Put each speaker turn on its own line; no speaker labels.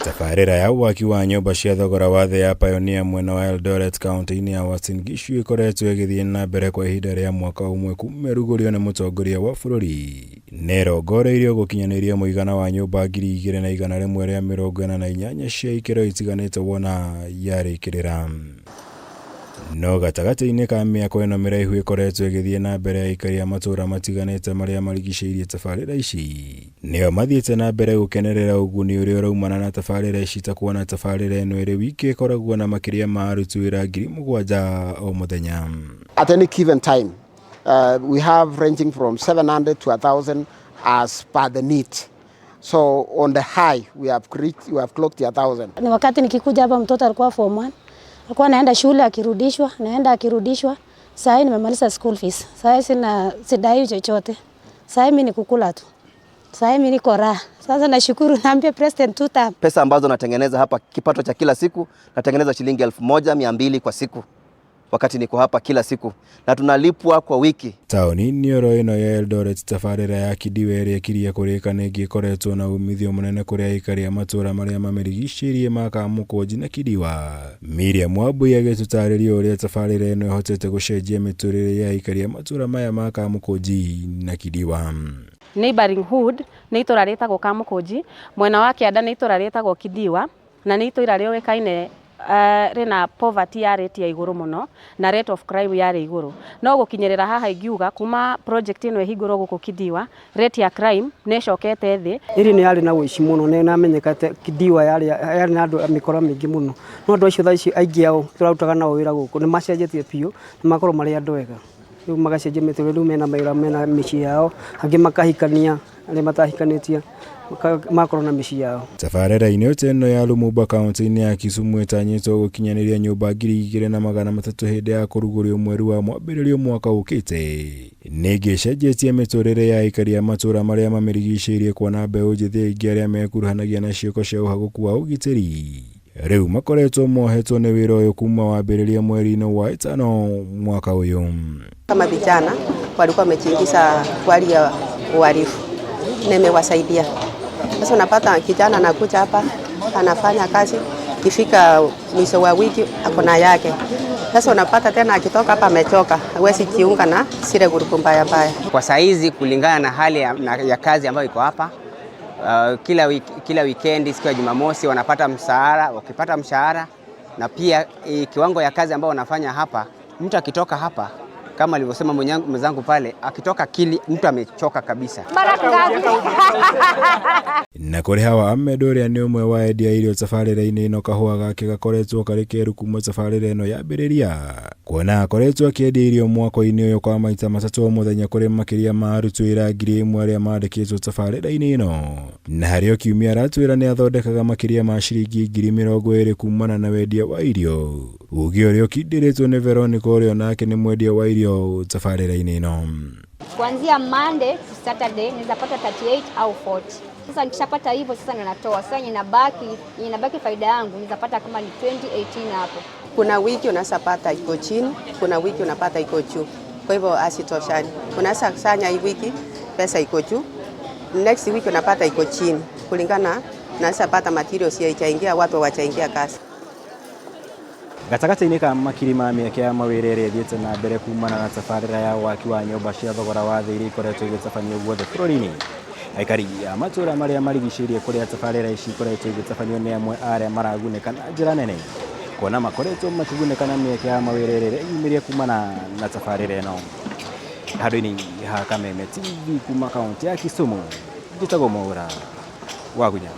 Tabarĩra ya waki wa nyũmba cia thogora wa thĩ ya Pioneer mwena wa Eldoret kaunti-inĩ ya Uasin Gishu ĩkoretwo ĩgĩthiĩ na mbere kwa ihinda rĩa mwaka ũmwe kuma ĩrugũrio nĩ mũtongoria wa bũrũri. Na ĩrongoreirio gũkinyanĩria mũigana wa nyũmba 2,148 cia ikĩro itiganĩte wona yarĩkĩrĩra. No gatagatĩ-inĩ ka mĩako ĩno mĩraihu ĩkoretwo ĩgĩthiĩ na mbere, aikari a matũũra matiganĩte marĩa marigicĩirie tabarĩra ici nĩo mathiĩte na mbere gũkenerera ũguni ũrĩa ũraumana na tabarĩra ici, ta kuona tabarĩra ĩno ĩrĩ wiki ĩkoragwo na makĩria ma aruti wĩra 7,000 o mũthenya.
At any given time, we have ranging from 700 to 1,000 as per the need. So on the high, we have clocked 1,000.
Ni wakati nikikuja hapa mtoto alikuwa form 1. Alikuwa anaenda shule akirudishwa, naenda akirudishwa. Sasa nimemaliza school fees. Sasa sina sidai chochote. Sasa mimi ni kukula tu. Sasa mimi niko raha. Sasa nashukuru, naambia President two term.
Pesa ambazo natengeneza hapa, kipato cha kila siku natengeneza shilingi 1,200 kwa siku, wakati niko hapa kila siku, na tunalipwa kwa wiki.
Taũni-inĩ oro ĩno ya Eldoret, tabarĩra ya Kidiwa ĩrĩa ĩkirie kũrĩka nĩ ĩngĩ ĩkoretwo na umithio mũnene kũrĩ aikari a matũũra marĩa mamĩrigicĩirie ma Kamũkũnji na Kidiwa. Miriam Wambui agĩtũtarĩria ũrĩa tabarĩra ĩno ĩhotete gũcenjia mĩtũrĩre ya aikari a matũũra maya ma Kamũkũnji na Kidiwa.
Neighboring hood nĩ itũra rĩtagwo Kamũkũnji, mwena wa kĩanda nĩ itũra rĩtagwo Kidiwa, na nĩ itũra rĩũĩkaine rĩna poverty ya rate ya igũrũ mũno na rate of crime yarĩ igũrũ. No gũkinyĩrĩra haha ingiuga kuma project ĩno ĩhingũrwo gũkũ Kidiwa, rate ya crime nĩ ĩcokete thĩ.
Ĩrĩ nĩ yarĩ na ũici mũno, nĩ namenyekete Kidiwa yarĩ na andũ a mĩkora mĩingĩ mũno, no andũ acio thaa ici aingĩ ao tũrarutaga nao wĩra gũkũ nĩ macenjetie biũ, nĩ makorwo marĩ andũ ega, rĩu magacenjia mĩtũrĩre, rĩu mena mawĩra, mena mĩciĩ yao, angĩ makahikania, arĩa matahikanĩtie makorwo na mĩciĩ yao.
Tabarĩra-inĩ ta ĩno ya Lumumba kaunti-inĩ ya Kisumu ĩtanyĩtwo gũkinyanĩria nyũmba 2,300 hĩndĩ ya kũrugũrio mweri wa mwambĩrĩrio mwaka ũkĩte. Nĩ ĩngĩ ĩcenjetie mĩtũrĩre ya aikari a matũũra marĩa mamĩrigicĩirie, kuona mbeũ njĩthĩ aingĩ arĩa mekuruhanagia na ciĩko cia ũhagũku wa ũgitĩri rĩu makoretwo mohetwo nĩ wĩra ũyũ kuma wambĩrĩria mweri-inĩ wa ĩtano mwaka ũyũ.
Kama vijana walikuwa wamejiingiza kwa hali ya uhalifu na imewasaidia. Sasa unapata kijana anakuja hapa anafanya kazi, ikifika mwisho wa wiki ako na yake. Sasa unapata tena akitoka hapa amechoka, hawezi jiunga na zile grupu mbaya mbaya.
Kwa saizi kulingana na hali ya kazi ambayo iko hapa, kila wikendi siku ya Jumamosi wanapata mshahara, wakipata mshahara na pia kiwango ya kazi ambayo wanafanya hapa, mtu akitoka hapa kama alivyosema mwenzangu pale, akitoka kili mtu amechoka kabisa.
Na kũrĩ Hawa Ahmed ũrĩa nĩ ũmwe wa endia irio tabarĩra-inĩ ĩno, kahũa gake gakoretwo karĩ keru kuma tabarĩra ĩno yambĩrĩria, kuona akoretwo akĩendia irio mwako-inĩ ũyũ kwa maita matatũ o mũthenya kũrĩ makĩria ma aruti wĩra 1,000 arĩa mandĩkĩtwo tabarĩra-inĩ ĩno, na harĩ o kiumia aratwĩra nĩ athondekaga makĩria ma ciringi 20,000 kumana na wendia wa irio, uge ũrĩa ũkindĩrĩtwo nĩ Veronica ũrĩa onake nĩ mwendia wa irio tabarĩra-inĩ ĩno.
Kuanzia Monday to Saturday naweza pata 38 au 40. Sasa nikishapata hivyo sasa ndo natoa. Sasa yenye inabaki faida yangu naweza pata kama ni 2018 hapo.
Kuna wiki unaweza pata iko chini, kuna wiki unapata iko juu. Kwa hivyo asitoshani. Unaweza kusanya hii wiki pesa iko juu, next week unapata iko chini, kulingana unaweza pata materials haijaingia, watu hawajaingia kazi.
Gatagatĩ-inĩ ka makiri ma mĩeke ya mawĩra ĩrĩa ĩthiĩte na mbere kumana na tabarĩra ya waki wa nyũmba cia thogora wa thĩ iria ikoretwo igĩtabanio guothe bũrũri-inĩ, aikari a matũũra marĩa marigicĩirie kũrĩa tabarĩra ici ikoretwo igĩtabanio nĩ amwe a arĩa maragunĩka na njĩra nene, kuona makoretwo makĩgunĩka na mĩeke ya mawĩra ĩrĩa ĩreyumĩria kumana na tabarĩra ĩno. Handũ-inĩ ha Kameme TV kuma kaunti ya Kisumu, njĩtagwo Mwaura Wagunya.